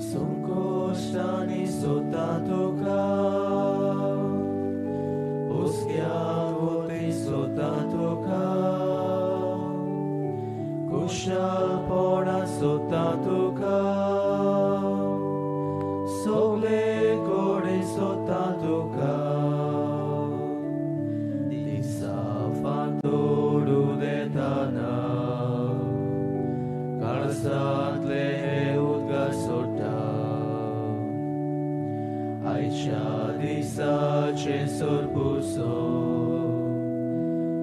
संकोश्टांनी सोदता तुका, हुस्क्या कोती सोदता तुका, खुशालपणा सोदता तुका, सगळे कडेन सोदता तुका. दिसा फांतोडू देताना काळजांतले हे उदका सोडटा, आयच्या दिसाचें सोरपुसो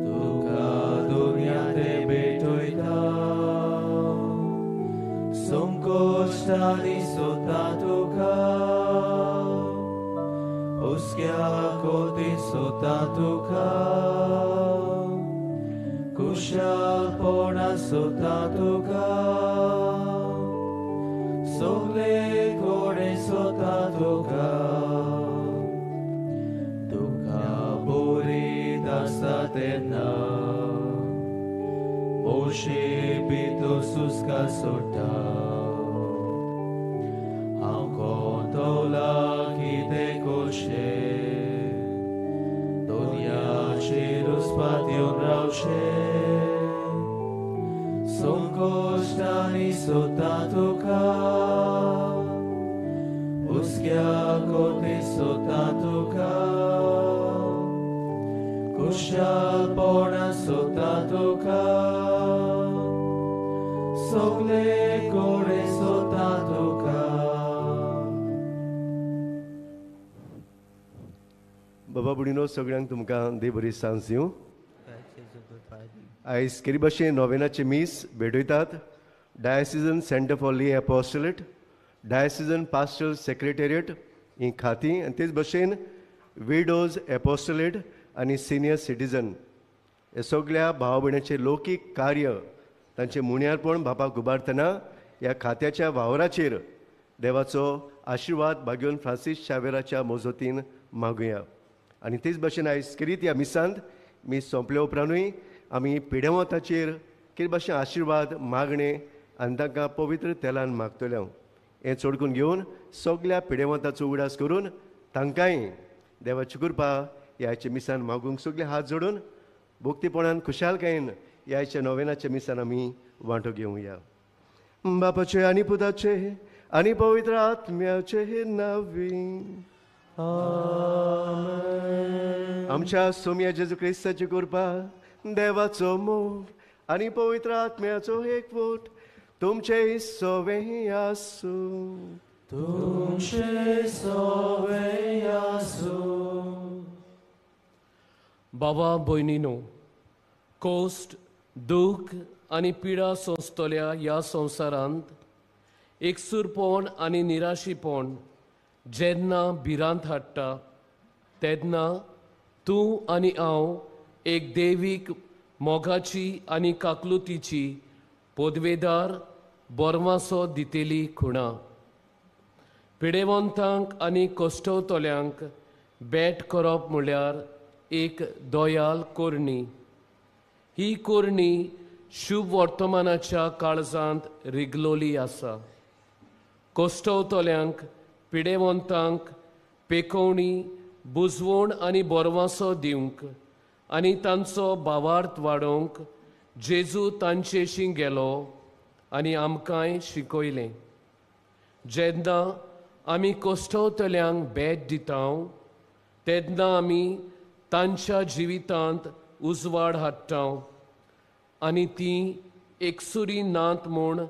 तुका दुनिया ते भेटयता. संकोश्टांनी सोदता तुका, हुस्क्या कोती सोदता तुका, खुशालपणा सोदता तुका, सगळे कडेन सोदता तुका. तुका बरी आसता तेन्ना भोवशी भितर सुस्का सोडटा, हांव कोंतवला कितें करचें, दुनियाचेर उस्पात येवन रावचें. संकोश्टांनी सोदता तुका, हुस्क्या कोती सोदता तुका, खुशालपणा सोदता तुका, सगळे कडेन सोदता तुका. बाबा भयणीनो, सगळ्यांक तुमकां देव बरी सांज दिवं. आयज केरी भाशेन नोवेनाचे मीस भेटयतात diocesan centre for lay apostolate, diocesan pastoral secretariat ही खातीं, आनी तेच भशेन विडोज एपोस्टलेट आनी सिनियर सिटीजन हे सगळ्या भाव भयणाचें लौकीक कार्य तांचें मुण्यारपण बापाक उबारतना ह्या खात्याच्या वावराचेर देवाचो आशिर्वाद भाग्योन फ्रांसीस शावेराच्या मजतीन मागुया. आनी तेच भशेन आयज खेरीत ह्या मिसांत मीस सोंपल्या उपरांतूय आमी पिडेवताचेर कितें भाशेन आशिर्वाद मागणें आनी तांकां पवित्र तेलान मागतले. हें चडकून घेवन सगल्या पिडेवताचो उगडास करून तांकांय देवाची कृपा ह्याच्या मिसान मागूंक सगळे हात जोडून भक्तीपणान खुशालकायेन ह्याच्या नोवेनाच्या मिसान आमी वांटो घेवया. बापाचे आनी पुताचे आनी पवित्र आत्म्याचे नांवी आमेन. आमच्या सोम्या जेजू क्रिस्ताची कृपा, देवाचो मोग आनी पवित्र आत्म्याचो एकवट तुमचे सवें आसूं. तुमचे सवें आसूं. बाबा भयणीनो, कोश्ट, दूख आनी पिडा सोंसतल्या ह्या संवसारांत एकसूरपण आनी निराशीपण जेन्ना भिरांत हाडटा तेन्ना तूं आनी हांव एक देवीक मोगाची आनी काकलुतीची पदवेदार बोरमासो दितेली खुणा. पिडेवंतांक आनी कश्टवतल्यांक भेट करप म्हळ्यार एक दयाल कोरणी. ही कोरणी शुभ वर्तमानाच्या काळजांत रिगलोली आसा. कश्टवतल्यांक, पिडेवंतांक पेकोवणी, बुजवण आनी बोरवासो दिवंक आनी तांचो भावार्थ वाडोवंक जेजू तांचेशी गेलो आनी आमकांय शिकयलें. जेन्ना आमी कश्टवतल्यांक भेट दिता तेन्ना आमी तांच्या जिवितांत उजवाड हाडटा आनी ती एकसुरी नात म्हूण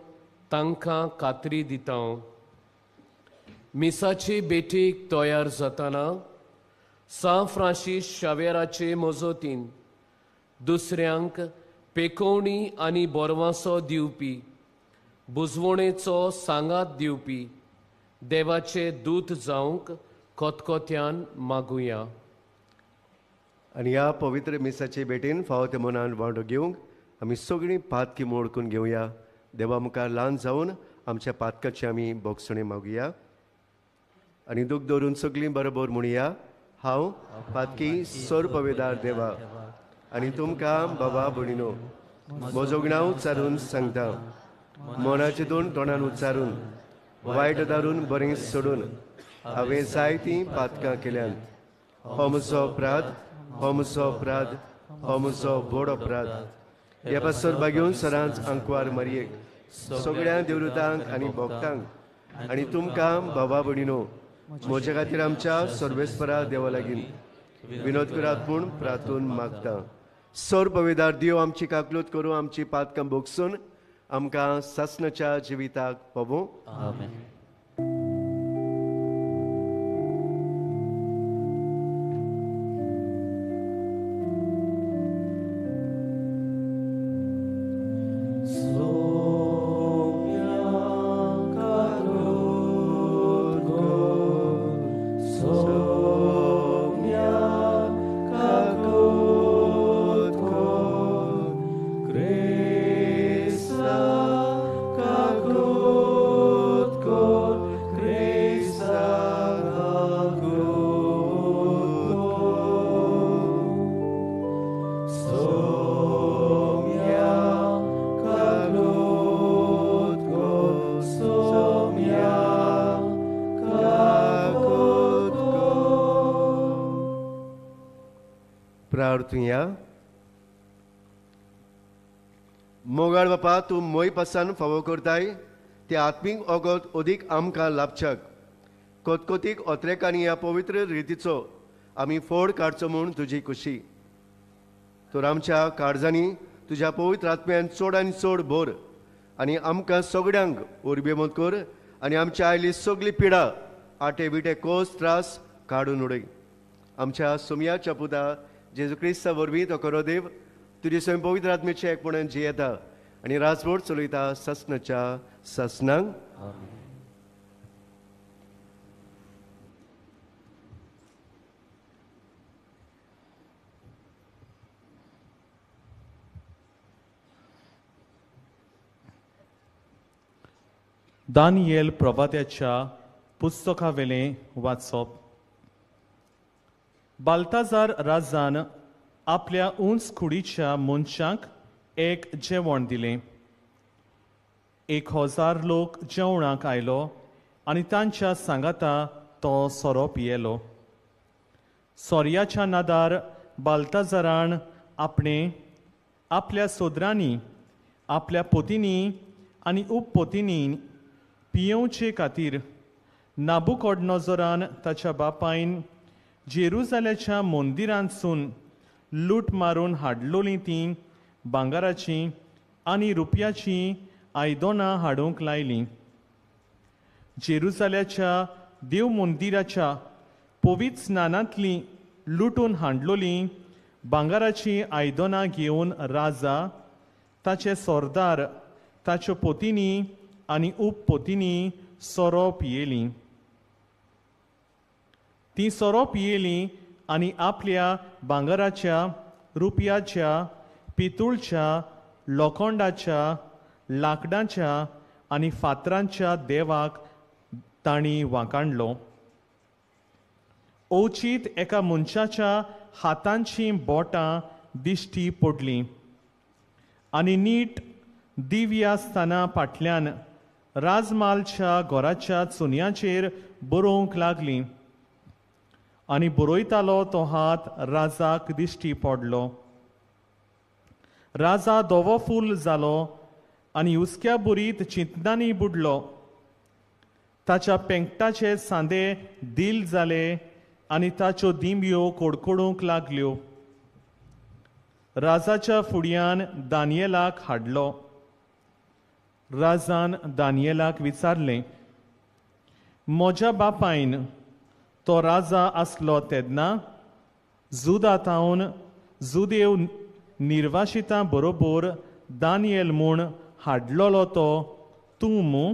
तांकां खात्री दिता. मिसाचे भेटीक तयार जातना सांत फ्रांसीस शावेराचे मजतीन दुसऱ्यांक पेकोवणी आनी बोरवासो दिवपी, बुजवणेचो सांगात दिवपी देवाचे दूत जावंक खतखत्यान मागुया. आनी ह्या पवित्र मिसाचे भेटीन फावो ते मनान वांटो घेवंक आमी सगळीं पातकी मोडकून घेवया. देवा मुखार ल्हान जावन आमच्या पातकाची आमी बोगसणी मागुया आनी दूख दवरून सगळीं बरोबर म्हणया, हांव पातकी सोरपवेदार देवा आनी तुमकां बाबा भयणीनो म्हजो गुणाव उच्चारून सांगता, मनाचे दोन तोंडान उच्चारून वायट दारून बरें सोडून हांवें जायतीं पातकां केल्यांत. हो म्हजो अपराध, हो म्हजो अपराध, हो म्हजो व्हड अपराध. हे पासर बागेवन सरांच आंकवार मारयेक, सगळ्या देवदूतांक आनी भक्तांक आनी तुमकां बाबा भयणीनो म्हज्या खातीर आमच्या सर्वेस्परा देवा लागीं विनोद करात म्हूण प्रार्थून मागता. सर पविदार देव आमची काकलूत करूं, आमची पातकां भोगसून आमकां सासणाच्या जिविताक पावूं. आमेन. मोगाळ बापा, तूं मोय पासान फावो करताय ते आत्मीक अगत अदीक आमकां लाभच्याक कोतकोतीक ओत्रेकांनी ह्या पवित्र रितीचो आमी फोड काडचो म्हूण तुजी खुशी. तर आमच्या काळजांनी तुज्या पवित्र आत्म्यान चड आनी चड भर आनी आमकां सगळ्यांक उर्बेमत कर आनी आमच्या आयली सगळी पिडा आटे विटे कोस त्रास काडून उडय. आमच्या सोमयाच्या पुता जेजू क्रिस्ता वरवीं तो खरो देव तुजी स्वयं पवित्र आत्मेचे एकपणान जियेता आनी राजवट चलयता सासणाच्या सासणांक. दानियल प्रवाद्याच्या पुस्तकावेलें वाचप. बाल्ताजार राजान आपल्या उंच कुडीच्या मनशांक एक जेवण दिलें. 1000 लोक जेवणाक आयलो आनी तांच्या सांगाता तो सोरो पियेलो. सोर्याच्या नादार बाल्ताजारान आपणे आपल्या सोदरांनी, आपल्या पोतींनी आनी उपपोतींनी पियेवचे खातीर नाबुकोडनोजरान ताच्या बापायन जेरुजाल्याच्या मंदिरांतसून लूट मारून हाडलोलीं तीं भांगराचीं आनी रुपयाचीं आयदनां हाडूंक लायलीं. जेरुजाल्याच्या देव मंदिराच्या पवित्र स्नानांतलीं लुटून हाडलोलीं भांगराचीं आयदनां घेवन राजा, ताचे सरदार, ताच्यो पोतींनी आनी उपपोतींनी सोरो पियेलीं. तीं सोरो पियेलीं आनी आपल्या भांगराच्या, रुपयाच्या, पितूळच्या, लोखंडाच्या, लाकडाच्या आनी फातरांच्या देवाक तांणी वांकाडलो. अवचीत एका मनशाच्या हातांचीं बोटां दिश्टी पडलीं आनी नीट दिव्या स्थाना फाटल्यान राजमालच्या घराच्या चुन्याचेर बरोवंक लागलीं आनी बरयतालो तो हात राजाक दिश्टी पडलो. राजा धवो फूल जालो आनी हुस्क्या बुरीत चिंतनांनी बुडलो. ताच्या पेंकटाचे सांदे दिल जाले आनी ताच्यो दिंब्यो कडकडूंक लागल्यो. राजाच्या फुडयान दानियेलाक हाडलो. राजान दानियेलाक विचारलें, म्हज्या बापायन तो राजा आसलो तेन्ना जुदा थावन जुदेव निर्वाशितां बरोबर दानियल म्हूण हाडलोलो तो तूं मू?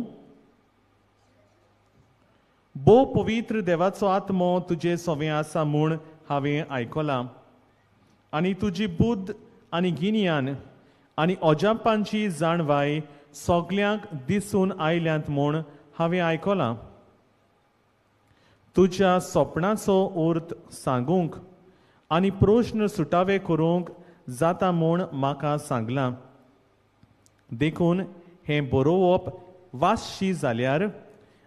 भोव पवित्र देवाचो आत्मो तुजे सवें आसा म्हूण हांवें आयकलां आनी तुजी बुद्द आनी गिन्यान आनी अजापांची जाणवाय सगल्यांक दिसून आयल्यांत म्हूण हांवें आयकलां. तुज्या सपनाचो अर्थ सांगूंक आनी प्रश्न सुटावे करूंक जाता म्हूण म्हाका सांगलां. देखून हें बरोवप वाचशी जाल्यार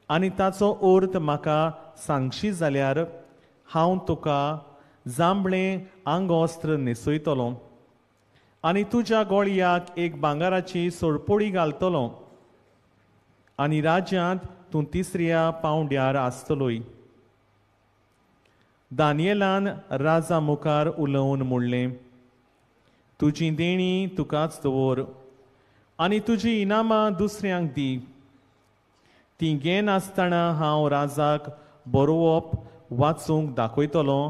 आनी ताचो अर्थ म्हाका सांगशी जाल्यार हांव तुका जांबळें आंगवस्त्र न्हेसयतलो आनी तुज्या गोळयाक एक भांगराची सोरपोळी घालतलो आनी राज्यांत तूं तिसऱ्या पावंड्यार आसतलोय. दानियेलान राजा मुखार उलोवन म्हणलें, तुजी देणी तुकाच दवर आनी तुजी इनामां दुसऱ्यांक दी. ती घेनासतना हांव राजाक बरोवप वाचूंक दाखयतलो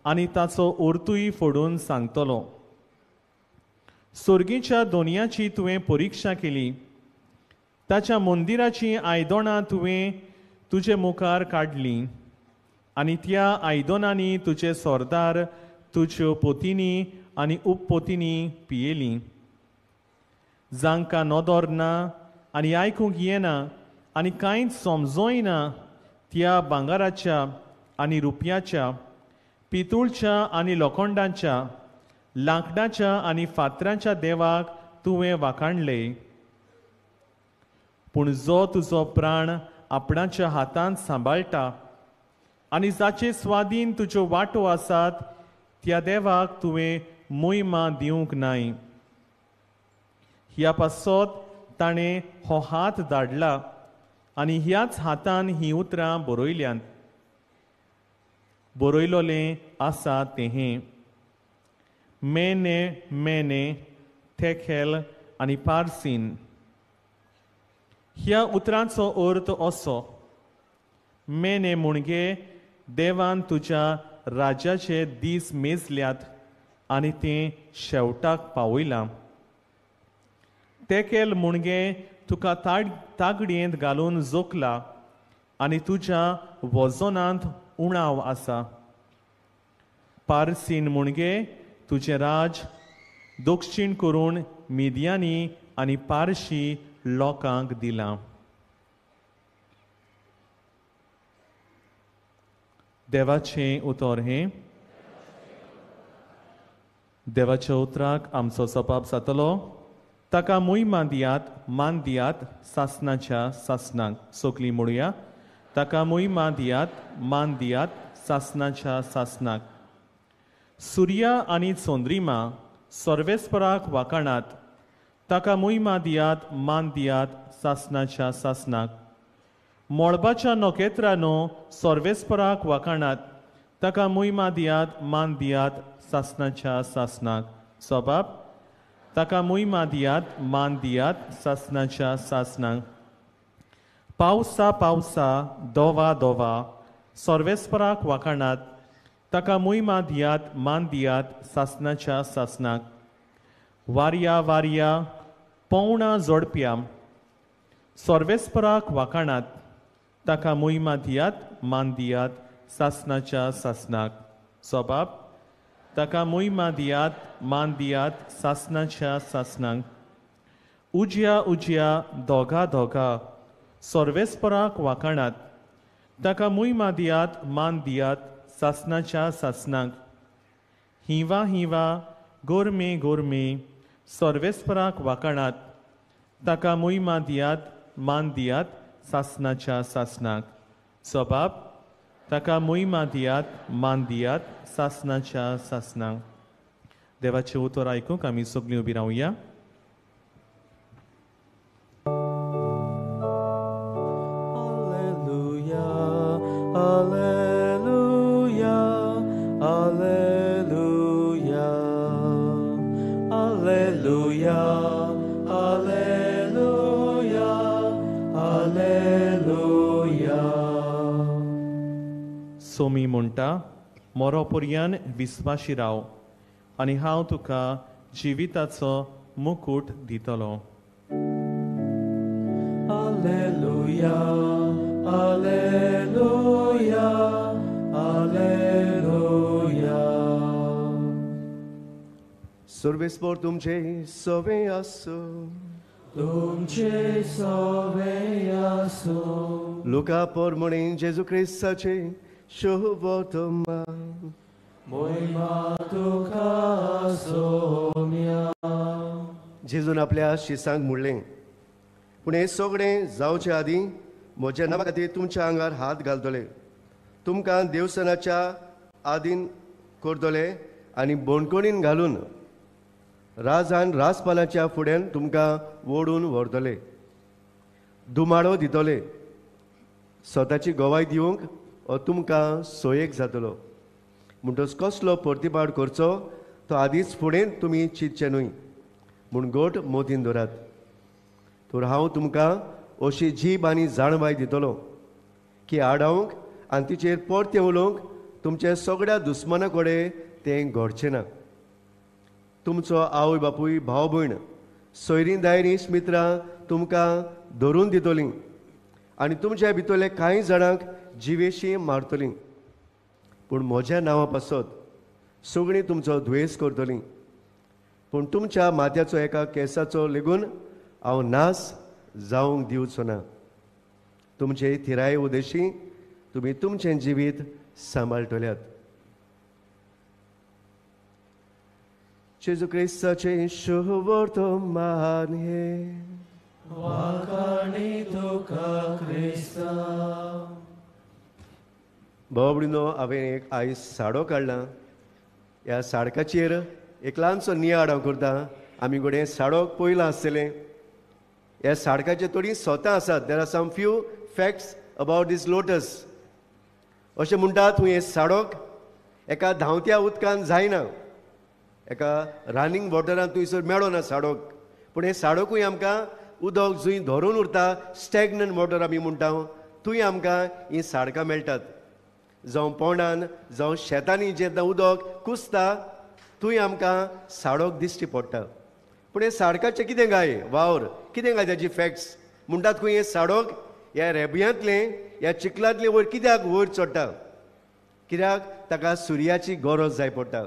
आनी ताचो अर्थूय फोडून सांगतलो. सोर्गीच्या दोनयाची तुवें परिक्षा केली, ताच्या मंदिराचीं आयदनां तुवें तुजे मुखार काडलीं आनी त्या आयदनांनी तुजे सरदार, तुज्यो पोतिनी आनी उपपोतिनी पियेलीं. जांकां नदर ना आनी आयकूंक येना आनी कांयच समजोय ना त्या भांगराच्या आनी रुपयाच्या, पितूळच्या आनी लोखंडाच्या, लांकडाच्या आनी फातरांच्या देवाक तुवें वाखाणले. पूण जो तुजो प्राण आपणाच्या हातांत सांबाळटा आनी जाचे स्वाधीन तुज्यो वांटो आसात त्या देवाक तुवें मोहिमा दिवंक नाय. ह्या पासत ताणें हो हात धाडला आनी ह्याच हातान हीं उतरां बरयल्यांत. बरयलोलें आसा तें हें, मेने मेने थेखेल आनी पारसीन. ह्या उतरांचो अर्थ असो, मेने म्हणजे देवान तुज्या राज्याचे दीस मेजल्यात आनी तें शेवटाक पावयलां. तेकेल म्हणजे तुका तागडयेंत घालून जोखला आनी तुज्या वजनांत उणाव आसा. पारसीन म्हणजे तुजें राज दक्षिण करून मिदियानी आनी पारशी लोकांक दिलां. देवाचें उतर हें. देवाच्या उतराक आमचो सपाप जातलो. ताका मोहिमा दियात, मान दियात सासनाच्या सासनाक. सोकली म्हणुया, ताका मोहिमा दियात, मान दियात सासनाच्या सासनाक. सुर्या आनी चंद्रिमा सर्वेस्पराक वाखाणात. ताका मोहिमा दियात, मान दियात सासनाच्या सासनाक. मळबाच्या नखेत्रांनो सर्वेस्पराक वाखाणात. ताका मोहिमा दियात, मान दियात सासनाच्या सासनाक. सबाब, ताका मोहिमा दियात, मान दियात सासनाच्या सासनाक. पावसा पावसा दोवा दोवा सर्वेस्पराक वाखाणात. ताका मोहिमा दियात, मान दियात सासनाच्या सासनाक. वारया वारया पोवणां जोडप्या सर्वेस्पराक वाखाणात. ताका मोहिमा दियात, मान दियात सासनाच्या सासनाक. सबाब, ताका मोहिमा दियात, मान दियात सासनाच्या सासनाक. उज्या उज्या दोगा दोगा सर्वेस्पराक वाखाणात. ताका मोहिमा दियात, मान दियात सासनाच्या सासनाक. हिवा हिवा गोरमे गोरमे सर्वेस्पराक वाखाणात. ताका मोहिमा दियात, मान दियात सासनाच्या सासनाक. सबाब, ताका मोहिमा दियात, मान दियात सासनाच्या सासनाक. देवाचें उतर आयकूंक आमी सगळीं उबी रावया. Alleluia, alleluia, alleluia, alleluia, alleluia, alleluia. Somi म्हणटा, मोरो पर्यान विस्वाशी राव आनी हांव तुका जिविताचो मुकूट दितलो. Alleluia, alleluia, alleluia. सर्वेस्पर तुमचे सवे आसूं. तुमचे सवे आसूं. लुका पोरमणे जेजू क्रिस्ताचे शुभोतमा. मोहिमा तुका सोम्या. जेजून आपल्या शिसांक म्हणलें, पूण हें सगळें जावचे आदीं म्हज्या नांवा खातीर तुमच्या आंगार हात घालतले, तुमकां देवसनाच्या आदीन करतले आनी बोणकोणीन घालून राजान राजपालाच्या फुड्यान तुमकां ओडून व्हरतले, दुमाडो दितले. स्वताची गवाय दिवंक हो तुमकां सोयेक जातलो. म्हणटच कसलो प्रतिपाड करचो तो आदींच फुडें तुमी चिंतचें न्हय म्हूण गोट मोतीन दवरात. तर हांव तुमकां अशी जीब आनी जाणवाय दितलो की आडावंक आनी तिचेर परतें उलोवंक तुमच्या सगळ्या दुस्माना कडेन तें घडचें ना. तुमचो आवय बापूय, भाव भयण, सोयरीं दायरीं, मित्रां तुमकां धरून दितलीं आनी तुमच्या भितरले कांय जाणांक जिवेशी मारतलीं. पूण म्हज्या नांवा पासत सगळीं तुमचो द्वेस करतलीं. पूण तुमच्या माथ्याचो एका केंसाचो लेगून हांव नास जावंक दिवचो ना. तुमचे थिराये उदेशी तुमी तुमचें जिवीत सांबाळटल्यात. जेजू क्रिस्ताचें शुभवर्तमान हें. वाखाणी तुका क्रिस्ता. भाव भयणीनो, हांवें एक आयज साडो काडला. ह्या साडकाचेर एक ल्हानसो नियाळ हांव करता. आमी घडये साडोक पयलां आसतलें. ह्या साडकाचेर थोडीं सोतां आसात. There are some few facts about this lotus. अशें म्हणटात तूं हें साडोक एका धांवत्या उदकान जायना, एका रनिंग वॉटरान थंयसर मेळना साडोक. पूण हें साडोकूय आमकां उदक जंय धरून उरता, स्टॅग्नंट वॉटर आमी म्हणटा, थंय आमकां हीं साडकां मेळटात. जावं पोंडान, जावं शेतांनी जेन्ना उदक कुसता थंय आमकां साडोक दिश्टी पडटा. पूण हें साडकाचें कितें काय वावर, कितें काय ताची फॅक्ट्स म्हणटात खंय हें साडोक ह्या रेब्यांतलें, ह्या चिखलांतलें वयर कित्याक वयर चडटा? कित्याक ताका सुर्याची गरज जाय पडटा.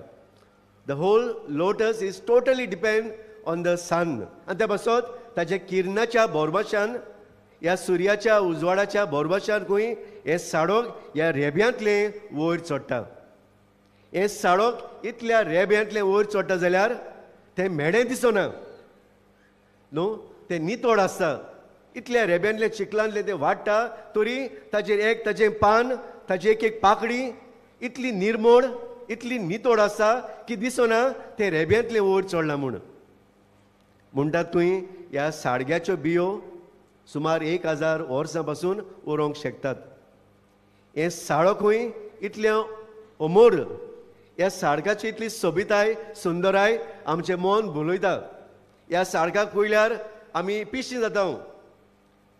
The whole lotus is totally depend on the sun. आनी त्या पासत ताच्या किरणाच्या भरवशान, ह्या सुर्याच्या उजवाडाच्या भरवशान खंय हें साडोक ह्या रेब्यांतलें वयर चडटा. हें साडोक इतल्या रेब्यांतलें वयर चडटा जाल्यार तें मेडें दिसना न्हू, तें नितळ आसता. इतल्या रेब्यांतलें चिखलांतलें तें वाडटा तरी ताचेर एक ताचें पान, ताची एक एक पाकडी इतली निर्मोळ, इतली नितळ आसता की दिसना तें रेब्यांतलें वयर चडलां म्हूण. म्हणटात तुवें ह्या साडग्याच्यो बियो सुमार 1000 वर्सां पासून उरोंक शकतात. हें साळोकूय इतलें अमोर, ह्या साडकाची इतली सोबिताय, सुंदराय आमचें मन भुलयता. ह्या साडकाक पळयल्यार आमी पिशीं जाता.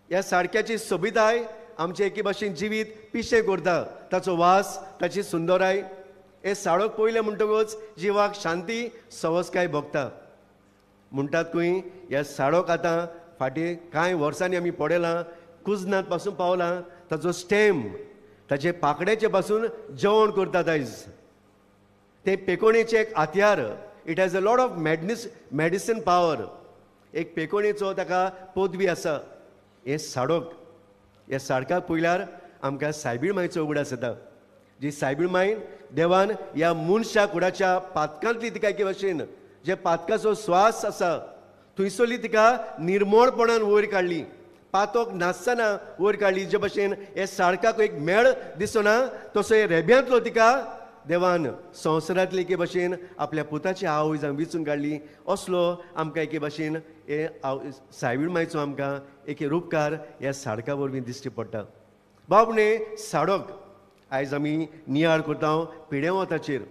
ह्या साडक्याची सोबिताय आमचें एके भाशेन जिवीत पिशें करता. ताचो वास, ताची सुंदराय, हें साडोक पळयलें म्हणटकूच जिवाक शांती, सवसकाय भोगता. म्हणटात खंय ह्या साडोक आतां फाटीं कांय वर्सांनी आमी पळयलां, कुजनांत पासून पावलां, ताचो स्टेम, ताचे पाकड्याचे पासून जेवण करतात आयज. तें पेकोणेचें एक हत्यार. It has a lot of medicine power. एक पेकोणेचो ताका पदवी आसा. हें साडोक, ह्या साडकाक पळयल्यार आमकां सायबीळ मायचो उगडास येता. जी सायबीळ मायन देवान ह्या मनशा कुडाच्या पातकांतली तिका एके भाशेन जे पातकाचो स्वास आसा थंयसरली तिका निर्मोळपणान वयर काडली, पातोक नासतना वयर काडली. जे भाशेन हे साडकाक एक मेळ दिसना तसो हे रेब्यांतलो तिका देवान संवसारांतले एके भाशेन आपल्या पुताची आवय जावन विचून काडली. असलो आमकां एके भाशेन हे सायबीळ मायचो आमकां एक रुपकार ह्या साडका वरवीं दिश्टी पडटा. बाबणे साडोक आयज आमी नियाळ करता पिडेवताचेर.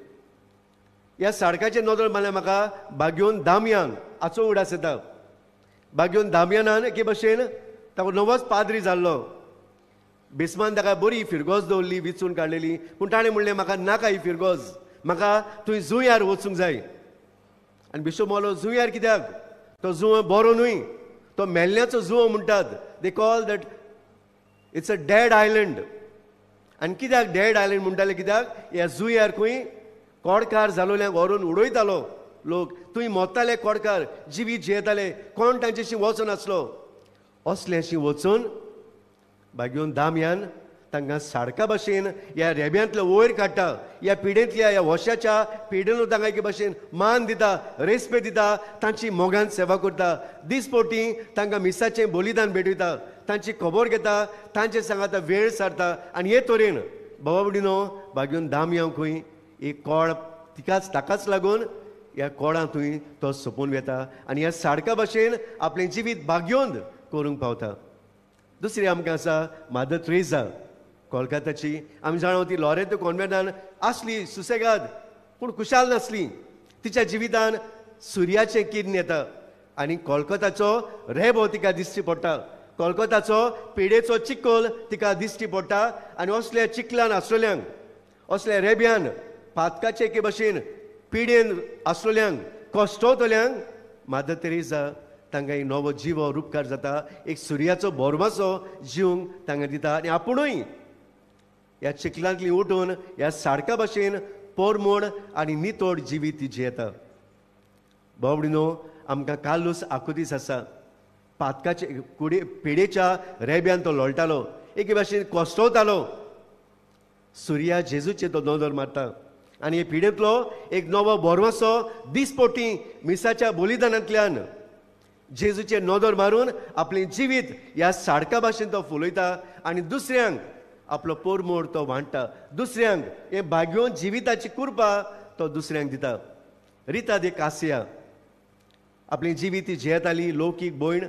ह्या साडकाचेर नदर मारल्यार म्हाका बाग्योन दामयान हाचो उगडास येता. बाग्योन दामयानान एके भाशेन ताका नवोच पाद्री जाल्लो. बिस्मान ताका बरी फिरगोज दवरली, विचून काडलेली. पूण ताणें म्हणलें म्हाका नाका ही फिरगोज, म्हाका थंय जुंयार वचूंक जाय. आनी बिशप म्हणलो जुंयार कित्याक? तो जुंव बरो न्हय, तो मेल्ल्याचो जुंव म्हणटात. They call that it's a dead island. आनी कित्याक डेड आयलंड म्हणटाले? कित्याक ह्या जुंयार खंय कोडकार जालोल्यांक व्हरून उडयतालो लोक, थंय मोत्ताले कोडकार, जिवीत जियेताले, कोण तांच्याशी वचनासलो. असल्याशी वचून बागयोन दामयान तांकां साडका भाशेन ह्या रेब्यांतलो वयर काडटा, ह्या पिडेंतल्या ह्या वशाच्या पिडेन तांकां एके भाशेन मान दिता, रेस्पेद दिता, तांची मोगान सेवा करता. दिसपोटी तांकां मिसाचें बलिदान भेटयता, तांची खबर घेता, तांचे सांगाता वेळ सारता. आनी हे तरेन बाबा भयणीनो भाग्योन दामयांव खंय एक कोळ तिकाच ताकाच लागून ह्या कोळांतूय तो सोंपून वता आनी ह्या साडका भाशेन आपलें जिवीत भाग्योन करूंक पावता. दुसरी आमकां आसा मादर त्रेजा कोलकाताची. आमी जाणा ती लॉरेतो कॉन्वेंटान आसली सुसेगाद, पूण खुशाल नासली. तिच्या जिवितान सुर्याचें किर्ण येता आनी कोलकाताचो रेबो तिका दिश्टी पडटा, कोलकाताचो पिडेचो चिकोल तिका दिश्टी पडटा. आनी असल्या चिकलान आसलेल्यांक, असल्या रेब्यान पातकाचे एके भशेन पिडेन आसलेल्यांक, कश्टवतल्यांक मादर तेरेजा तांकां एक नवो जिवो रुपकार जाता, एक सुर्याचो बोरमाचो जिवंक तांकां दिता. आनी आपुणूय ह्या चिखलांतली उठून ह्या साडका भाशेन पोरमोड आनी नितोड जिवीत ती जियेता. बाबडिनो आमकां कार्लूस आकुतीस आसा, पातकाचे कुडे पिडेच्या रेब्यान तो लोळटालो, एके भाशेन कोसटवतालो. सुर्या जेजूचे तो नदर मारता आनी हे पिडेंतलो एक नवो बोरवासो दिसपोटी मिसाच्या बलिदानांतल्यान जेजूचे नदर मारून आपलें जिवीत ह्या साडका भाशेन तो फुलयता आनी दुसऱ्यांक आपलो पोरमोड तो वांट्टा, दुसऱ्यांक हे भाग्योन जिविताची कृपा तो दुसऱ्यांक दिता. रिता दे कासिया आपली जिवीत ती जियेताली, लौकीक भयण,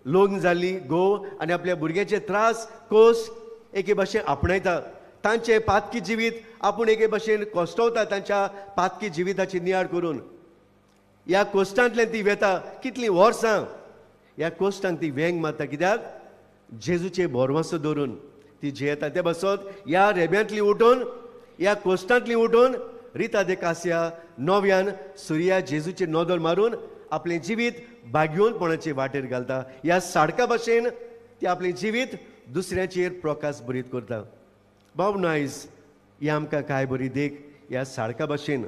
लग्न जाल्ली, घोव आनी आपल्या भुरग्याचे त्रास कोस एके भाशेन आपणायता. तांचें पातकी जिवीत आपूण एके भाशेन कोश्टवता, तांच्या पातकी जिविताची नियाळ करून ह्या कोश्टांतल्यान ती वेता. कितलीं वर्सां ह्या कोश्टांक ती वेंग मारता, कित्याक जेजूचे भरवंसो धरून ती जियेता. ते बसत ह्या रेब्यांतली उठून, ह्या कोश्टांतली उठून रिता दे कासिया नव्यान सुर्या जेजूचे नदर मारून आपलें जिवीत भाग्योनपणाचे वाटेर घालता. ह्या साडका भाशेन ती आपलें जिवीत दुसऱ्याचेर प्रकाश बरीत करता. बाब नायज ही आमकां काय बरी देख ह्या साडका भाशेन.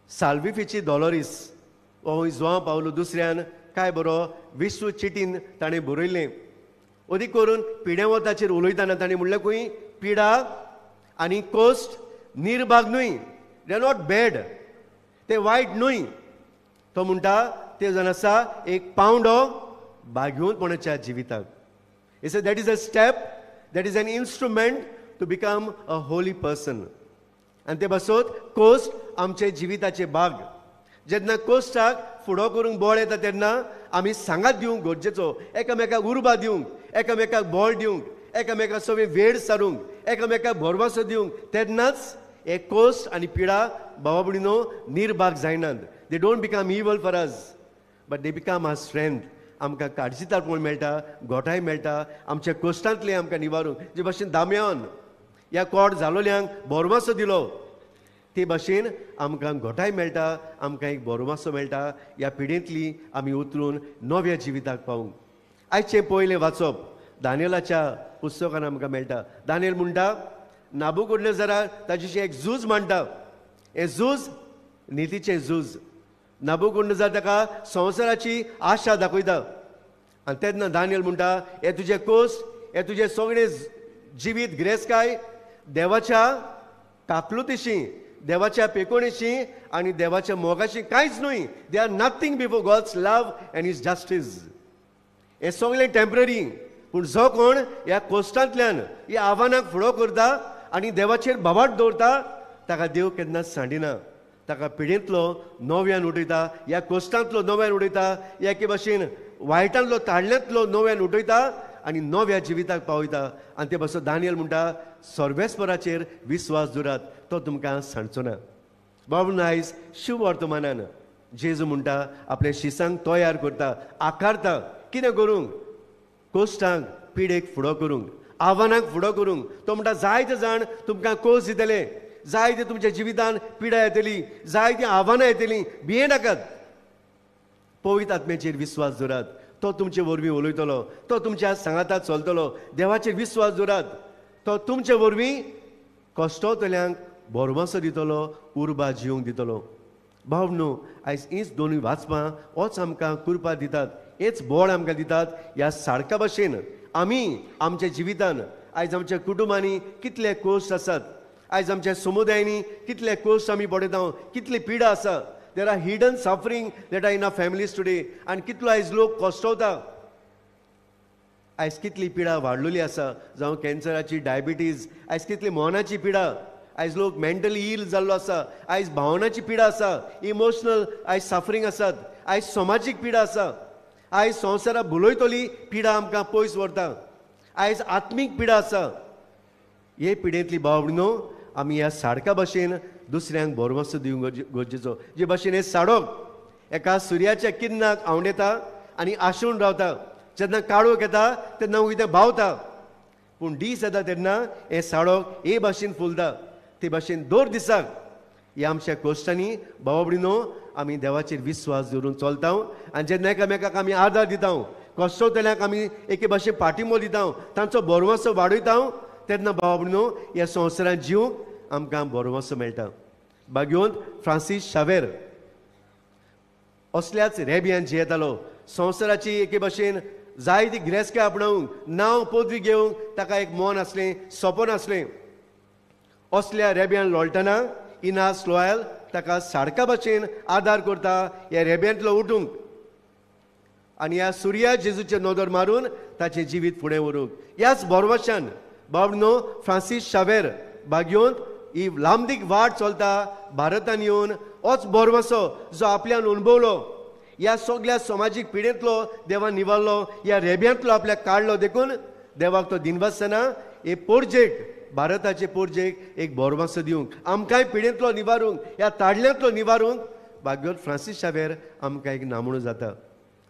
साल्विफीची डॉलोरीस हो जुआंव पावलो दुसऱ्यान काय बरो विश्व चिटीन ताणें बरयल्लें. अदीक करून पिडेवताचेर उलयतना ताणें म्हणलें खंय पिडा आनी कोश्ट निर्भाग न्हय, they are not bad, ते वायट न्हय. तो म्हणटा ते जावन आसा एक पावंडो भाग्योनपणाच्या जिविताक. It's that is a step, that is an instrument to become a holy person. आनी ते बसत कोश्ट आमचे जिविताचे भाग. जेन्ना कोश्टाक फुडो करूंक बळ येता तेन्ना आमी सांगात दिवंक गरजेचो, एकामेकाक उर्बा दिवंक, एकामेकाक बळ दिवंक, एकामेका सगळें वेळ सारूंक, एकामेकाक भरवंसो दिवंक, तेन्नाच हे कोश्ट आनी पिडा बाबा भयणीनो निर्भाग जायनात. They don't become evil for us, but they become our strength. आमकां काळजीदारपण मेळटा, गोठाय मेळटा, आमच्या कोश्टांतलें आमकां निवारूंक. जे भाशेन दाम्यान ह्या कोट जालोल्यांक भरवंसो दिलो ते भाशेन आमकां गोठाय मेळटा, आमकां एक भरवंसो मेळटा ह्या पिडेंतली आमी उतरून नव्या जिविताक पावूंक. आयचें पयलें वाचप दानियलाच्या पुस्तकान आमकां मेळटा. दानियल म्हणटा नाबुकोडनेझरा ताजेशी एक झूज मांडटा. हें झूज नितीचें झूज. नाबुकोडनेझर ताका संवसाराची आशा दाखयता आनी तेन्ना दानियल म्हणटा हे तुजें कोश, हे तुजें सगळें जिवीत गिरेस्तकाय देवाच्या काकलुतीशी, देवाच्या पेकोणेशी आनी देवाच्या मोगाशी कांयच न्हय. They are nothing before God's love and his justice. हें सगळें टेंपररी, पूण जो कोण ह्या कोश्टांतल्यान ह्या आव्हानाक फुडो करता आनी देवाचेर भावाट दवरता ताका देव केन्नाच सांडिना. ताका पिडेंतलो नव्यान उठयता, ह्या कोश्टांतलो नव्यान उडयता, ह्या एके भाशेन वायटांतलो ताळण्यांतलो नव्यान उठयता आनी नव्या जिविताक पावयता. आनी ते बसो दानियल म्हणटा सर्वेस्पराचेर विस्वास दवरात, तो तुमकां सांडचो ना. बाबू आयज शुभवर्तमानान जेजू म्हणटा आपल्या शिसांक तयार करता, आकारता. कितें करूंक? कोश्टांक पिडेक फुडो करूंक, आव्हानाक फुडो करूंक. तो म्हणटा जायते जाण तुमकां कोश दितले, जायते तुमच्या जिवितान पिडा येतली, जायतीं आव्हानां येतलीं, भिये नाकात. पवित्र आत्म्याचेर विस्वास दवरात, तो तुमचे वरवीं उलयतलो, तो तुमच्या सांगाताक चलतलो. देवाचेर विस्वास दवरात, तो तुमचे वरवीं कश्टवतल्यांक भरवंसो दितलो, उर्बा जिवंक दितलो. भाव न्हू आयज हीच दोनूय वाचपां होच आमकां कृपा दितात, हेच बळ आमकां दितात. ह्या साडका भाशेन आमी आमच्या जिवितान आयज आमच्या कुटुंबांनी कितले कोश्ट आसात, आयज आमच्या समुदायांनी कितले कोश्ट आमी पळयता, कितली पिडा आसा. There are hidden suffering that are in our families today. आनी कितलो आयज लोक कश्टवता. आयज कितली पिडा वाडलेली आसा, जावं कॅन्सराची, डायबिटीज, आयज कितली मनाची पिडा, आयज लोक मेंटली इल जाल्लो आसा, आयज भावनाची पिडा आसा, इमोशनल आयज सफरींग आसात, आयज समाजीक पिडा आसा, आयज संवसारा भुलयतली पिडा आमकां पयस व्हरता, आयज आत्मीक पिडा आसा. हे पिडेंतली भाव-भयणीनो, आमी ह्या साडका भाशेन दुसऱ्यांक भरवंसो दिवंक गरजेचो. जे भाशेन हें साडोक एका सुर्याच्या किरणाक आंवडेता आनी आशून रावता, जेन्ना काळोख येता तेन्ना वयता भावता, पूण दीस येता तेन्ना हें साडोक हे भाशेन फुलता. ते भाशेन दर दिसाक ह्या आमच्या कोश्टांनी भाव-भयणीनो आमी देवाचेर विस्वास दवरून चलता आनी जेन्ना एकामेकाक आमी आदार दिता, कश्टवतल्यांक आमी एके भाशेन पाठिंबो दिता, तांचो भरवंसो वाडयता, तेन्ना भाव-भयणीनो ह्या संवसारांत जिवंक आमकां भरवंसो मेळटा. भाग्यवंत फ्रांसीस शावेर असल्याच रेब्यान जियेतालो. संवसाराची एके भाशेन जायती गिरेस्तकाय आपणावंक, नांव पदवी घेवंक ताका एक मन आसलें, सपन आसलें. असल्या रेब्यान लोळटना इनास लोयल ताका साडका भाशेन आदार करता ह्या रेब्यांतलो उठूंक आनी ह्या सुर्या जेजूचेर नदर मारून ताचें जिवीत फुडें व्हरूंक. ह्याच भरवशान भाव-भयणीनो फ्रांसीस शावेर भाग्यवंत ही लांबदीक वाट चलता भारतान येवन होच भरवंसो जो आपल्यान अणभवलो, ह्या सगळ्या समाजीक पिडेंतलो देवान निवारलो, ह्या रेब्यांतलो आपल्याक काडलो, देखून देवाक तो दिनवासतना हे पोरजेक, भारताचे पोरजेक एक भरवंसो दिवंक, आमकांय पिडेंतलो निवारूंक, ह्या ताडल्यांतलो निवारूंक भाग्यवंत फ्रांसीस शावेर आमकां एक नामणो जाता.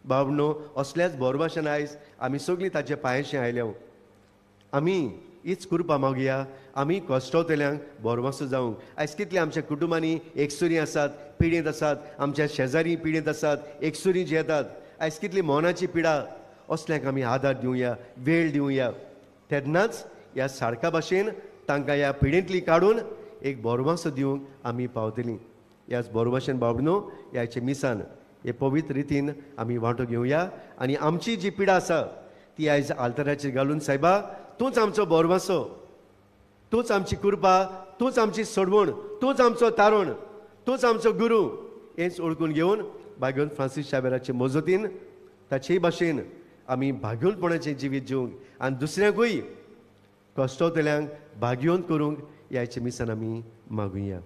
भाव-भयणीनो असल्याच भरवंशान आयज आमी सगळीं ताचे पांयशें आयल्या. आमी हीच कृपा मागया, आमी कश्टवतल्यांक भरवंसो जावंक. आयज कितले आमच्या कुटुंबांनी एकसुरी आसात, पिडेंत आसात, आमच्या शेजारी पिडेंत आसात, एकसुरी जियेतात, आयज कितली मनाची पिडा, असल्यांक आमी आदार दिवया, वेळ दिवया. तेन्नाच ह्या साडका भाशेन तांकां ह्या पिडेंतली काडून एक भरवंसो दिवंक आमी पावतलीं. ह्याच भरवंशान भाव-भयणीनो ह्याचे मिसान हे पवित्र रितीन आमी वांटो घेवया आनी आमची जी पिडा आसा ती आयज आल्तराचेर घालून, सायबा तूंच आमचो भरवंसो, तूंच आमची कृपा, तूंच आमची सोडवण, तूंच आमचो तारण, तूंच आमचो गुरू, हेंच ओळखून घेवन भाग्यवंत फ्रांसीस शावेराचे मजतीन ताचेय भाशेन आमी भाग्यवंतपणाचें जिवीत जिवंक आनी दुसऱ्यांकूय कश्टवतल्यांक भाग्यवंत करूंक ह्याचे मिसान आमी मागुया.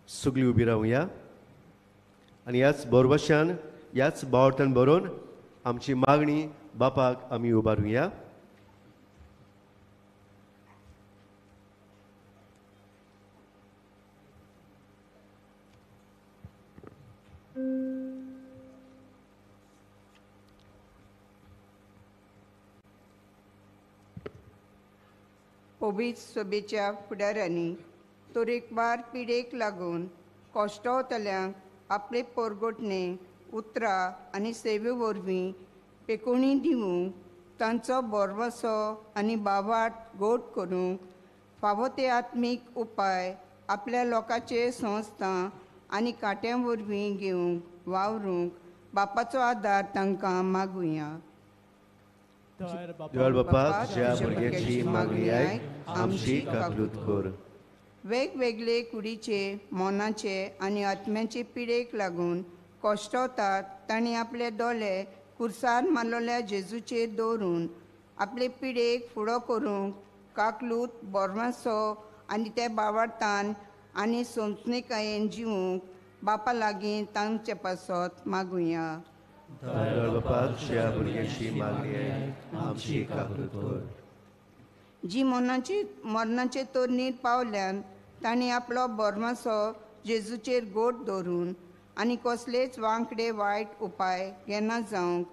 सगळीं उबी रावया आनी ह्याच भरवशान, ह्याच भावार्थान बरोवन आमची मागणी बापाक आमी उबारुया. पवित्र सभेच्या फुडाऱ्यांनी तरेकवार पिडेक लागून कश्टवतल्यांक आपले पोरगोटणे उतरां आनी सेवे वरवीं पेकोणी दिवंक, तांचो भरवंसो आनी भावार्थ गोड करूंक फावो ते आत्मीक उपाय आपल्या लोकांचे संस्था आनी काट्यां वरवीं घेवंक वावरूंक बापाचो आदार तांकां मागुया. देवळ बापा, तुज्या भुरग्याची मागणी आयक, आमची काकलूत कर. वेगवेगळे कुडीचे, मनाचे आनी आत्म्याचे पिडेक लागून कश्टवतात तांणी आपले दोळे कुर्सार मारलेल्या जेजूचेर दवरून आपले पिडेक फुडो करूंक काकलूत, भरवंसो आनी त्या भावार्थान आनी सोंसणीकायेन जिवूंक बापा लागीं तांचे पासत मागुया. बापा, तुज्या भुरग्याची मागणी आयक, आमची काकलूत कर. जी मरणाचे मरणाचे तरणीर पावल्यान तांणी आपलो भरवंसो जेजूचेर गोट दवरून आनी कसलेच वांकडे वायट उपाय घेना जावंक,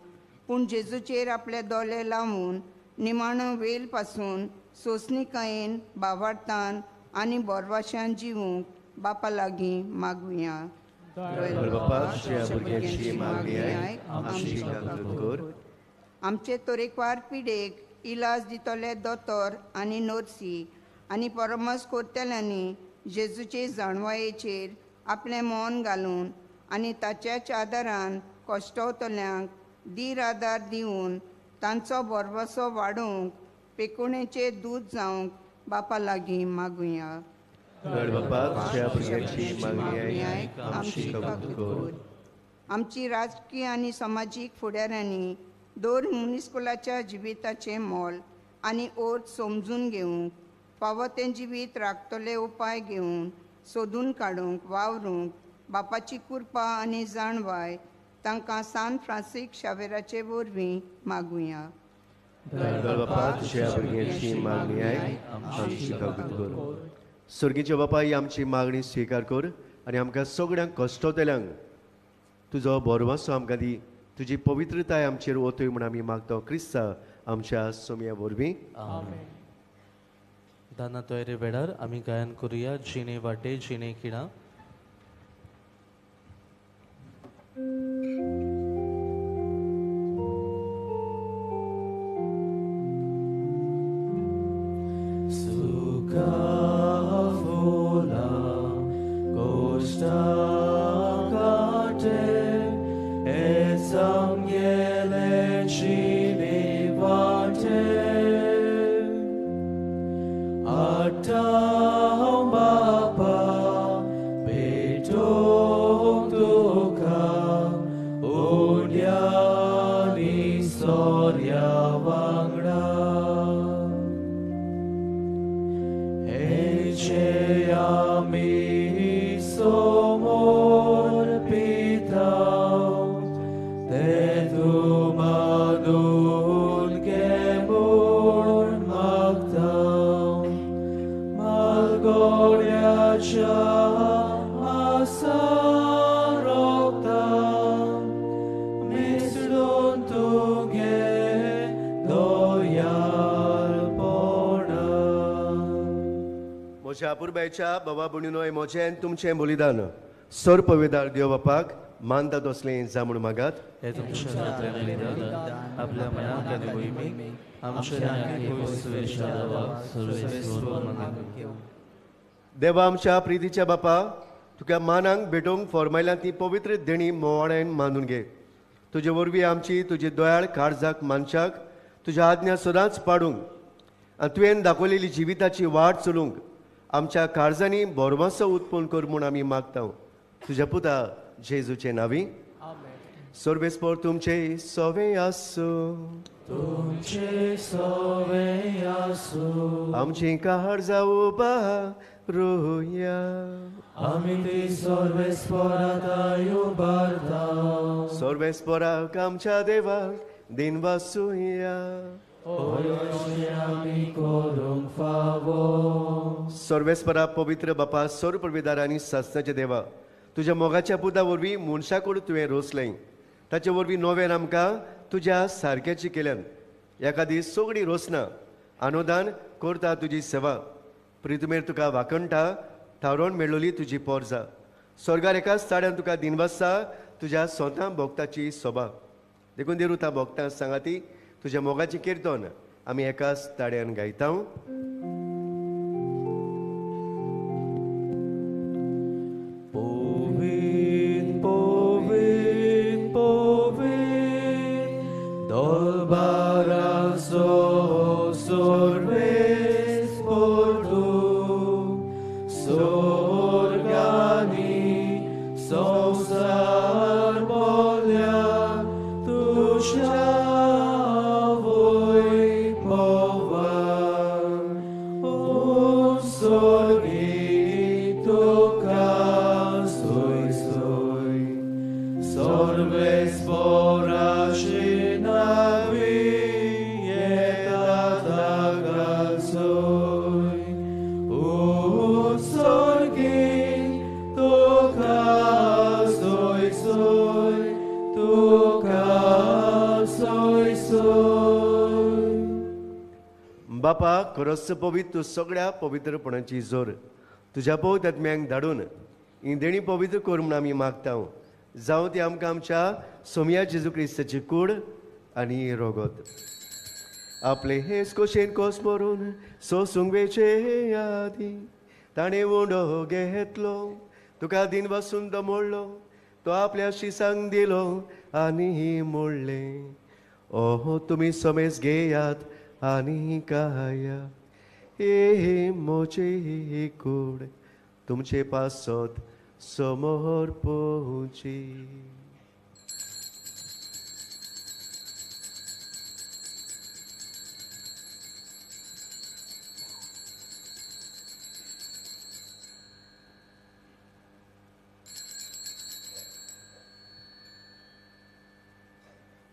पूण जेजूचेर आपले दोळे लावन निमाणो वेल पासून सोंसणीकायेन, भावार्थान आनी भरवंशान जिवूंक बापा लागीं मागुया. आमचे तरेकवार पिडेक इलाज दितले दोतोर आनी नर्सी आनी परामर्श करतल्यांनी जेजूचे जाणवायेचेर आपलें मन घालून आनी ताच्याच आदारान कश्टवतल्यांक धीर आदार दिवन तांचो भरवंसो वाडोवंक पेकोणेचे दूद जावंक बापा लागीं मागुया. आमची राजकीय आनी समाजीक फुडाऱ्यांनी दर मनीसकुलाच्या जिविताचें मोल आनी अर्थ समजून घेवंक फावो तें जिवीत राखतले उपाय घेवन सोदून काडूंक वावरूंक बापाची कृपा आनी जाणवाय तांकां सान फ्रांसीक शावेराचे वरवीं मागुया. स्वर्गीचे बापा, ही आमची मागणी स्विकार कर आनी आमकां सगळ्यांक कश्टोतल्यांक तुजो भरवंसो आमकां दी. तुजी पवित्रताय आमचेर ओतय म्हूण आमी मागता क्रिस्ता आमच्या सोमया वरवीं. दाना तयारी वेळार आमी गायन करुया जिणे वाटे जिणे किणा. अपुरबायच्या बाबा भयणीनो, म्हजें तुमचें बलिदान सर पविदार देव बापाक मानता तसलें जा म्हूण मागात. हे तुमच्या आपल्या मनाक आनी मोहिमेक आमच्या देवा आमच्या प्रितीच्या बापा, तुका मानांक भेटोवंक फॉर्मायल्या ती पवित्र देणी मोवाळ्यान मानून घे. तुजे वरवीं आमची तुजी दयाळ काळजाक मानशाक तुज्या आज्ञा सदांच पाडूंक आनी तुवें दाखयलेली जिविताची वाट चलूंक आमच्या काळजांनी भरवंसो उत्पन्न कर म्हूण आमी मागता तुज्या पुता जेजूचे नांवी. सर्वेस्पर तुमचे सवे आसूं. तुमचे सवे आसूं. आमची काळजां उबारुया. आमी ती सर्वेस्पराक उबारता. सर्वेस्पराक आमच्या देवाक दिनवासुया. सर्वेस्परा पवित्र बापा, सर्व पविदार आनी सासणाच्या देवा, तुज्या मोगाच्या पुता वरवीं मनशाकूड तुवें रोसलें, ताचे वरवीं नव्यान आमकां तुज्या सारक्याची केल्यान. एका दीस सगळीं रोसना अनुदान करता तुजी सेवा. प्रितुमेर तुका वाखणटा थारोवन मेळोली तुजी पोरजा. स्वर्गार एकाच ताड्यान तुका दिनवासता तुज्या स्वता भोगताची सोबा. देखून देरुता भोगता सांगाती तुज्या मोगाचें किर्तन आमी एकाच ताड्यान गायता. पवित्र पवित्र पवित्र दरबाराचो सर्वेस्पर तूं, स्वर्गानी संवसार भरल्या तुज्या बापा, खरोच पवित्र तूं सगळ्या पवित्रपणाची जोर तुज्या पवित्र आत्म्यांक धाडून ही देणी पवित्र कर म्हूण आमी मागता. जावं ती आमकां आमच्या सोमया जेजू क्रिस्ताची कूड आनी रोगत. आपले हेच कोशेन कोस मरून सोसूंक वेचे आदी ताणें उंडो घेतलो, तुका दिन वसून तो मोडलो, तो आपल्या शिसांक दिलो आनी मोडलें, ओहो तुमी समेज घेयात आनी काया. हे मोचे कूड तुमचे पासत समोर पोवची.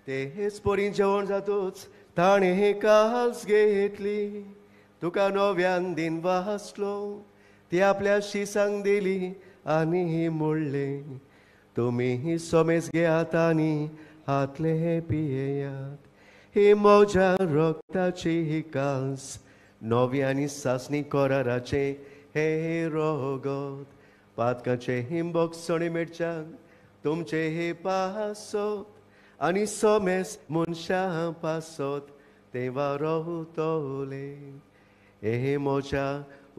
तेच परी जेवण जातूच ताणें कास घेतली, तुका नव्यान दिन वाचलो, ती आपल्या शिसांक दिली आनी म्हणलें, तुमी सोमेस घेयात आनी हातले पियेयात, ही म्हज्या रक्ताची कास, नवी आनी सासणी कराराचें हें रगत, पातकाचें हिंबोक सणे मेळच्यान तुमचें हे पासत आनी सोमेस मनशां पासत तेवा रोवतले, हे म्हज्या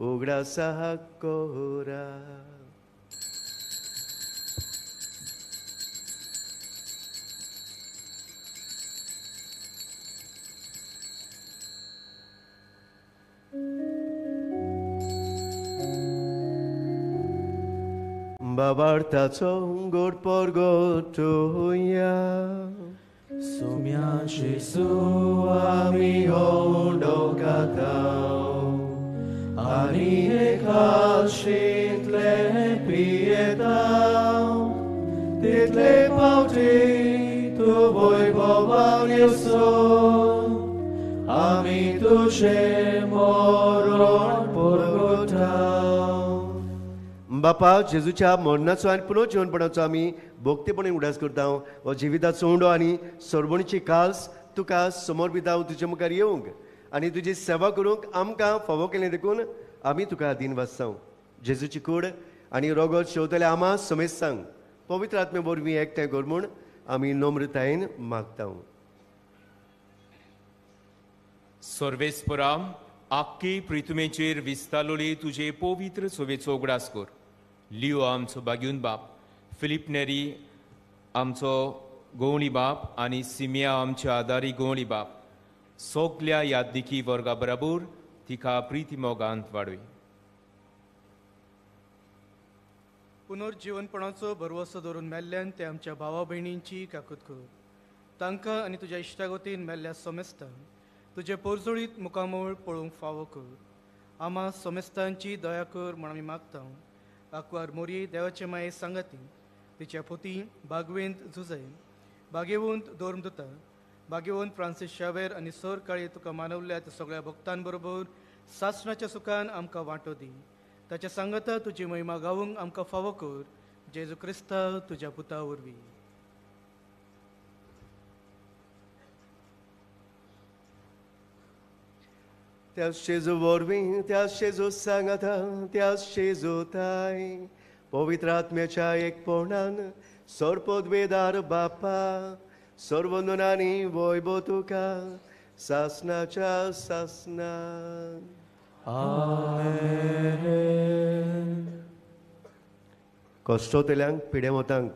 उगडासा कोरा. बाबार्थाचो गोड परगटुया. सुम्या जेजू आमी ओडोकाताव आनी हे काशींतले पियेताव, तितले पावटी तूं वैभवान येसो, आमी तुजें मरण परगटाव. बापा, जेजूच्या मरणाचो आनी पुनर्जीवनपणाचो आमी भक्तीपणे उडास करता. हो जिविताचो उंडो आनी सरबणीची कास तुका समर्पिताव तुजे मुखार येवंक आनी तुजी सेवा करूंक आमकां फावो केलें देखून आमी तुका दीन वाचता. जेजूची कूड आनी रोगत शेवतले आमा समेस्तांक पवित्र आत्मे वरवीं एकठांय कर म्हूण आमी नम्रतायेन मागता. सर्वेस्परा, आख्खी प्रितुमेचेर विस्तालोली तुजे पवित्र सोबेचो उगडास कर. लियो आमचो बाग्यून बाप, फिलीप नेरी आमचो गोवणी बाप आनी सिमिया आमच्या आदारी गोवणी बाप, सगल्या यादनिकी वर्गा बराबर तिका प्रिती मोगांत वाडय. पुनर्जीवनपणाचो भरवसो धरून मेल्ल्यान ते आमच्या भावा भयणींची काकूत कर. तांकां आनी तुज्या इश्टागतीन मेल्ल्या सोमेस्तांक तुजे पोरजोळीत मुखामळ पळोवंक फावो कर. आमा सोमेस्तांची दया कर म्हूण आमी मागता. आकवार मोरये देवाचे माये सांगाती, तिच्या पोती बागवेंत झुजय, बागेवंत धर्मदुता, बागेवंत फ्रांसीस शावेर आनी सर काळी तुका मानवल्या त्या सगळ्या भक्तांबरोबर सासणाच्या सुखान आमकां वांटो दी. ताच्या सांगाता तुजी महिमा गावंक आमकां फावो कर. जेजू क्रिस्ता तुज्या पुता वरवीं. त्याच जेजू वरवीं, त्याच जेजू सांगाता, त्याच जेजू ताय पवित्र आत्म्याच्या एकपणान सर्पद्वेदार बापा सर्वंदनानी वैभव तुका सासनाच्या सासना. आमेन. कश्टोतल्यांक पिडेमोतांक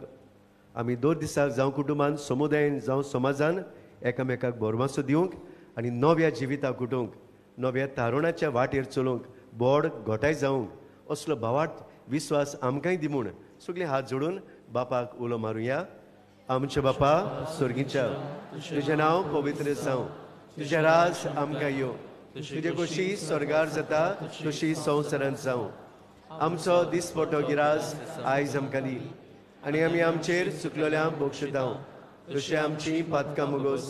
आमी दर दिसाक जावं कुटुंबान, समुदायन जावं समाजान एकामेकाक भरमासो दिवंक आनी नव्या जिविताक उठोवंक, नव्या तारुणाच्या वाटेर चलोवंक बोड घोटाय जावंक असलो भावार्थ विस्वास आमकांय दी म्हूण सगळे हात जोडून बापाक उलो मारुया. आमच्या बापा स्वर्गीच्या, तुजें नांव पवित्र जावं, तुजें राज आमकां येवं, तुजे कशी स्वर्गार जाता तशी संवसारांत जावं. आमचो दिसपटो गिरास आयज आमकां दी आनी आमी आमचेर चुकलेल्यांक बक्षितांव तशें आमची पातकां मुगोस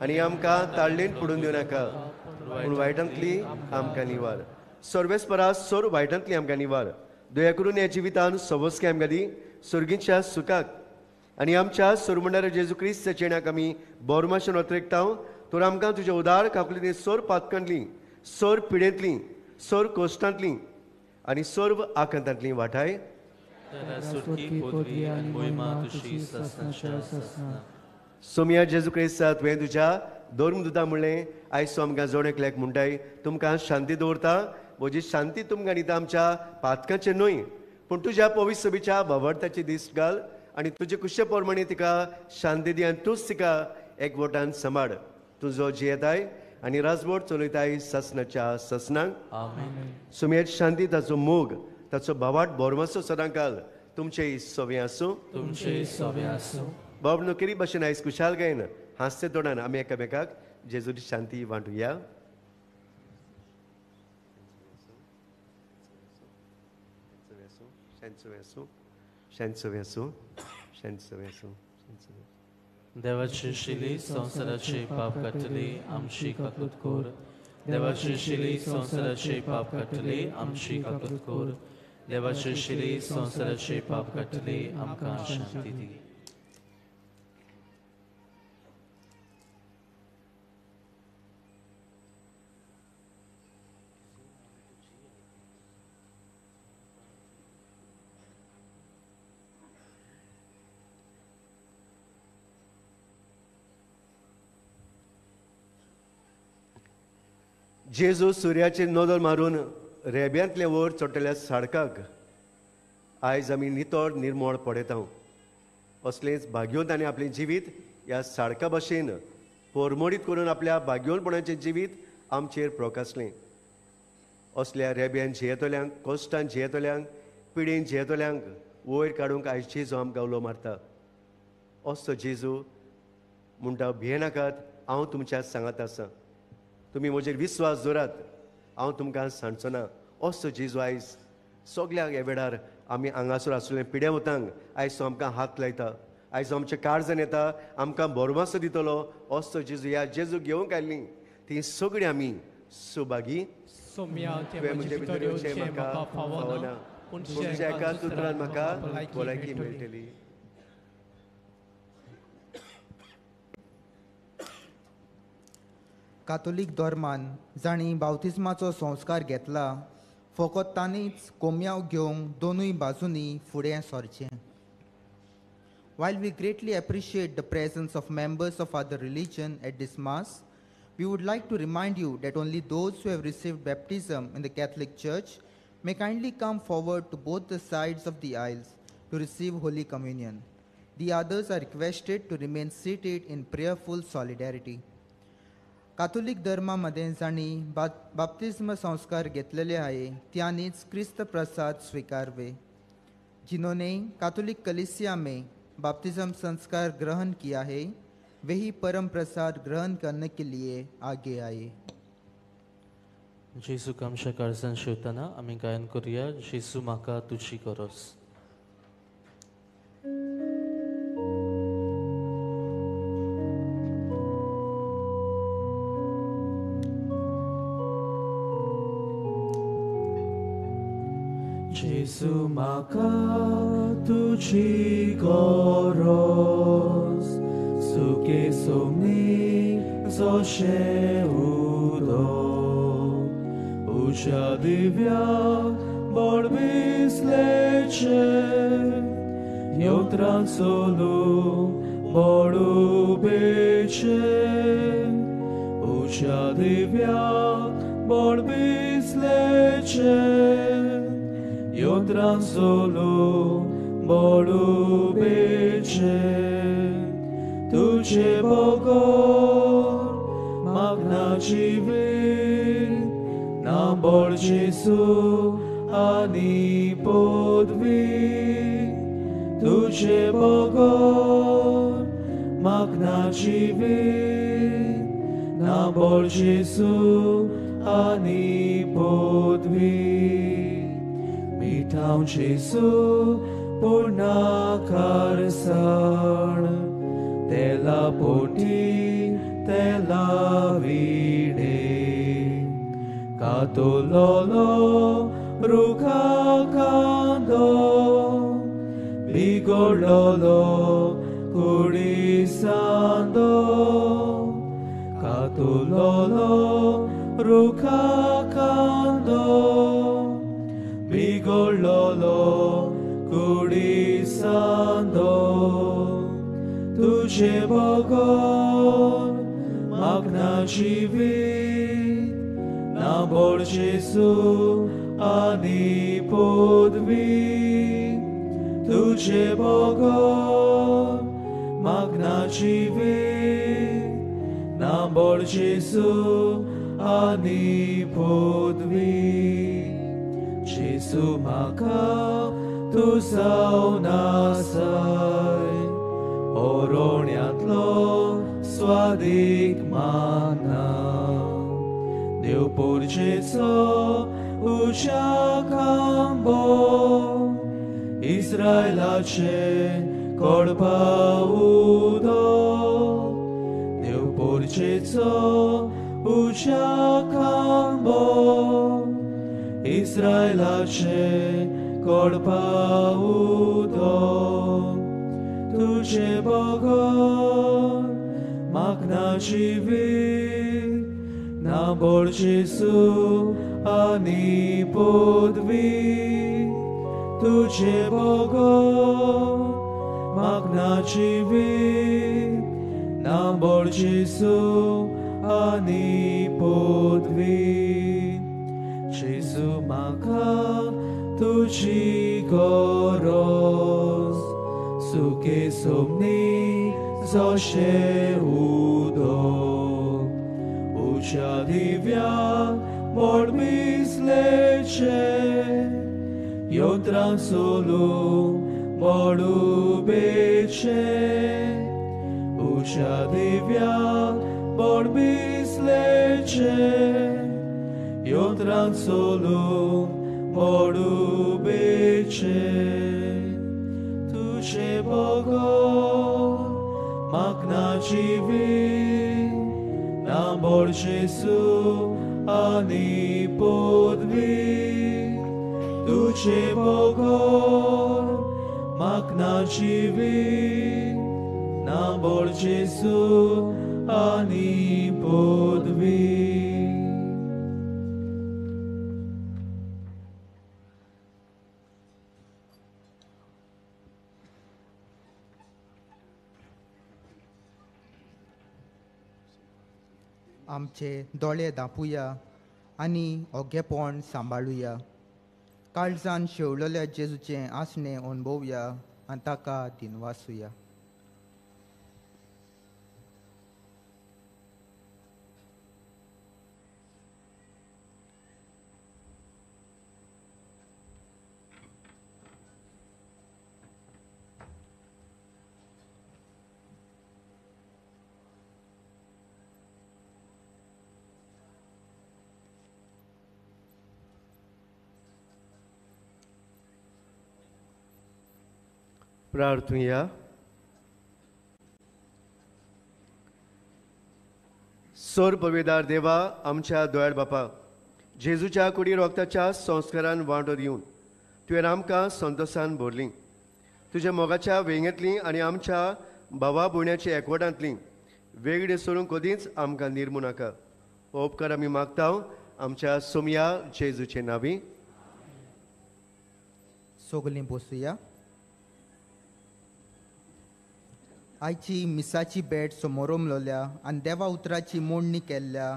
आनी आमकां ताळ्ळेन पडून दिवं नाका, पूण वायटांतली आमकां निवार. सर्वेस्परा सोर वायटांतली आमकां निवार. दया करून ह्या जिवितान सवस्के आमकां दी सर्गीच्या सुखाक आनी आमच्या सोरमंडार जेजू क्रिस्ताच्या येण्याक आमी बोरमाशेन अत्रेकतांव. तर आमकां तुज्या उदार काकुलींनी सोर पातकांतली, सोर पिडेंतली, सोर कोश्टांतली आनी सर्व आकांतांतली वाटाय. सोमिया जेजू क्रिस्ता, तुवें तुज्या धर्मदुता म्हणलें, आयज तूं आमकां जण एकल्याक म्हणटाय, तुमकां शांती दवरता, म्हजी शांती तुमकां दिता, आमच्या पातकाचें न्हय पूण तुज्या पवित्र सभेच्या भावार्थाची दीस घाल आनी तुजे कुशे प्रमाणे तिका शांती दी आनी तूंच तिका एकवटान सांबाळ. तुजो जियेताय आनी राजवट चलयताय सासनाच्या सासनाक. आमेन. सुमेर शांती, ताचो मोग, ताचो भावाट बोरमासो सदांकाल तुमचेय सवे आसूं. तुमचेय सवे आसूं. बाब नोकरी भाशेन आयज खुशालकायेन हांसते तोंडान आमी एकामेकाक जेजूची शांती वांटुया. देवाची शिली संवसाराचे पाप काडटली आमची काकूत कर. देवाची शिली संवसाराचे पाप काडटली आमची काकूत कर. देवाची शिली संवसाराचे पाप काडटली आमकां शांती दी. जेजू सुर्याचेर नदर मारून रेब्यांतले वयर चडटल्या साडकाक आयज आमी नितळ निर्मळ पळयता. असलेंच भाग्योन ताणें आपलें जिवीत ह्या साडका भाशेन परमोडीत करून आपल्या भाग्योनपणाचें जिवीत आमचेर प्रकासलें. असल्या रेब्यान जियेतल्यांक, कश्टान जियेतल्यांक, पिडेन जियेतल्यांक वयर काडूंक आयज जेजू आमकां उलो मारता. असो जेजू म्हणटा, भियेनाकात, हांव तुमच्या सांगात आसा, तुमी म्हजेर विस्वास दवरात, हांव तुमकां सांडचो ना. असो जेजू आयज सगळ्यांक ह्या वेळार आमी हांगासर आसलें पिड्या वतांक आयज तो आमकां हात लायता, आयज आमच्या काळजान येता, आमकां भरमासो दितलो. असो जेजू ह्या जेजू घेवंक आयलीं ती सगळीं आमी सुभागी. तुवें म्हजे भितर येवचें म्हाका फावना, पूण तुज्या एकाच उतरान म्हाका भलायकी मेळटली. कातोलीक धर्मान जांणी बावतिज्माचो संस्कार घेतला फकत तांणीच कोमयाव घेवंक दोनूय बाजूंनी फुडें सरचें. While we greatly appreciate the presence of members of other religion at this mass, we would like to remind you that only those who have received baptism in the Catholic Church may kindly come forward to both the sides of the aisles to receive Holy Communion. The others are requested to remain seated in prayerful solidarity. Catholic धर्मा मदें जांणी बाप्तिज्म संस्कार घेतलेले आहे त्यांनीच क्रिस्त प्रसाद स्वीकारवे. जिन्होंने कातोलिक कलीसिया में बाप्तिज्म संस्कार ग्रहण किया है वही परम प्रसाद ग्रहण करने के लिए आगे आए. जेजू आमच्या काळजान शिवतना आमी गायन करूया, जेजू म्हाका तुजी गरज. जेजू म्हाका तुजी गरज, सुके सोमनी जशें उदक, उज्या दिव्या बळबिसलेचें योत्रान सोलू बळुबेचें, उज्या दिव्या बळबिसलेचें योत्रान सोलू बळुबेचें. तुझे बगर मागना जिवीत ना बळ जेजू आनी पदवी. तुझे बगर मागना जिवीत ना बळ जेजू आनी पदवी. मिठाव जेजू पूर्णाकार सण तेला पोटी तेला विणे, कातोलोलो रुखा कांदो बिगोडलोलो कुडी सांदो, कातोलोलो रुखा कांदो बिगोडलोलो कुडी सांदो. तुझे बगर मागना जिवीत ना बळ जेजू आनी पदवी. तुझे बगर मागना जिवीत ना नांबोळ जेजू आनी पदवी जेजू म्हाका तूं जावन आसाय ओरोण्यांतलो स्वादीक माना देव पोरचेचो उच्या खांबो इस्रायलाचे कोडपा उदक देव पोरचेचो उच्या खांबो इस्रायलाचे कोडपा उदक तुझे बगर म्हाका जिवीत नांबोळ जेजू आनी पदवी तुझे बगर म्हाका जिवीत नांबोळ जेजू आनी पदवी जेजू म्हाका तुजी गरज सुके सोमनी जशें उदक उच्या दिव्या मोडमिसलेचें यंत्रां सोलूंक मोडुबेचें उच्या दिव्या मोडमिसलेचें यंत्रां सोलूंक मोडुबेचें तुझे बगर म्हाका जिवीत नांबोळ जेजू आनी पदवी तुझे बगर म्हाका जिवीत नांबोळ जेजू आनी पदवी. आमचे दोळे दापुया आनी ओगेपण सांबाळुया. काळजान शेवलेल्या जेजूचें आसणें अणभवया आनी ताका दिनवासुया. प्रार्थुया. सोर पविदार देवा आमच्या दोयाळ बापा जेजूच्या कुडी रोगताच्या संस्कारान वांटो दिवन तुवें आमकां संतोशान भरली. तुज्या मोगाच्या वेंगेंतली आनी आमच्या भावा भयण्याच्या एकवटांतली वेगळी सोडूंक कदींच आमकां निर्मू नाका. हो उपकार आमी मागता आमच्या सोमया जेजूचे नांवी. सगलीं बसुया. आयची मिसाची भेट समोरमलोल्या आनी देवा उतराची मोडणी केल्ल्या